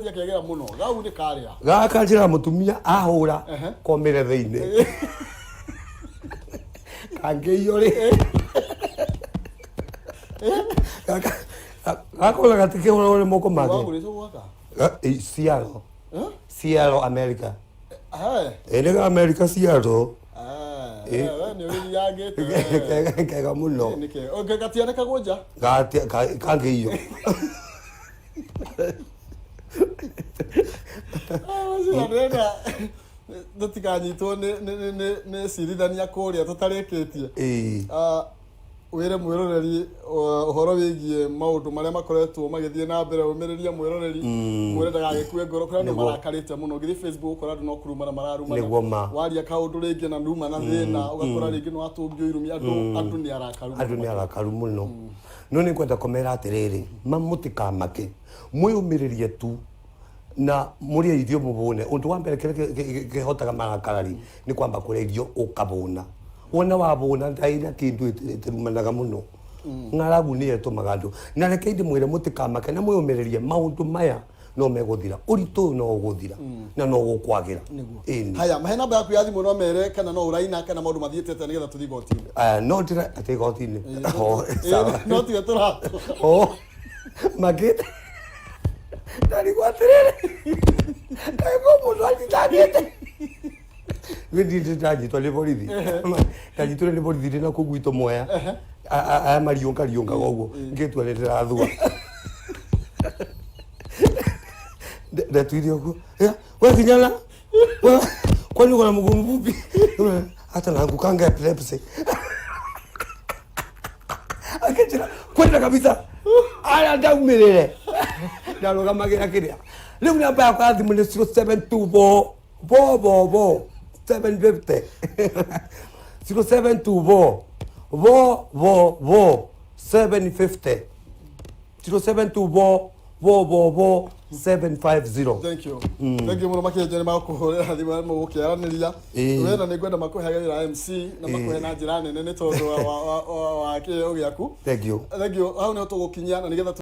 Gatiakĩagĩra mũno. Gau nĩ karĩa. Gaka njĩra mũtumia ahũra komĩre thĩinĩ. Kangĩiywo rĩ. Gaka gaka gatikĩhũragwo nĩ moko make. Wagũrĩtwo gwaka? Seattle. Eh? Seattle, America. Eh. Ĩ nĩ ga America Seattle. Eh, we nĩ ũgĩthiangĩte we. Kega mũno. Nĩ kega. Okay, gatianĩkagwo nja. Kangĩiywo. Ũcio ndĩrenda tũtikanyitwo nĩ cirithania kũrĩa tũtarĩkĩtie. Ah, wĩre mwĩroreri ũhoro wĩgiĩ maũndũ marĩa makoretwo magĩthiĩ na mbere ũmĩrĩrie mwĩroreri mwĩre ndagagĩkue ngoro kũrĩ andũ marakarĩte mũno ũgĩthiĩ Facebook ũkora andũ no kurumana mararumana Nĩguo ma. Waria kaũndũ rĩngĩ na numa na thĩna ũgakora rĩngĩ nĩ watũngio irumi andũ nĩ arakaru. Andũ nĩ arakaru mũno. No nĩ ngwenda kũmera atĩrĩrĩ, ma mũtikamake, mwĩyũmĩrĩrie tu na mũrĩe irio mũhũne. Ũndũ wa mbere kĩrĩa kĩhotaga marakara rĩ, nĩ kwamba kũrĩa irio ũkahũna. Wona wahũna ndarĩ na kĩndũ ĩtĩrumanaga mũno. Ng'aragu nĩyo ĩtũmaga andũ. Na rekei ndĩmwĩre mũtikamake na mwĩyũmĩrĩrie, maũndũ maya no megũthira. Ũritũ ũyũ no ũgũthira na no ũgũkwagĩra. Ĩni. Haya, mahe namba yaku ya thimũ no mere kana no ũraina kana maũndũ mathiĩte atĩa nĩgetha tũthiĩ igoti-inĩ. Ah, no ndĩra atĩ igoti-inĩ. Oh, sawa. No tiwe tũra. Oh, makĩte ndarigwo atĩrĩrĩ, ndarigwo mũndũ anyitangĩte niĩ ndanyitwo nĩ borithi, ndanyitwo nĩ borithi ndĩ na kũu gwitũ Mwea. Aya mariũnga riũngaga ũguo ngĩtua nĩ ndĩrathua ndetuire ũguo. "Ya, we kinyana we, kwani uko na mguu mfupi?" Hata naangukanga epilepsy. Akĩnjĩra kwenda kabisa aya ndaumĩrĩre ndarũgamagĩra kĩrĩa. Rĩu namba yakwa ya thimũ nĩ 0724 444 750, 0724 444 750, 0724 444 750. Thank you. Thank you mũno makĩria nĩ makũhũrĩra thimũ na mũgũkĩaranĩria. We na nĩngwenda makũheage wĩra MC na makũhe na njĩra nene nĩ tondũ wa kĩheo gĩaku. Thank you. Thank you. Hau nĩho tũgũkinyia na nĩgetha.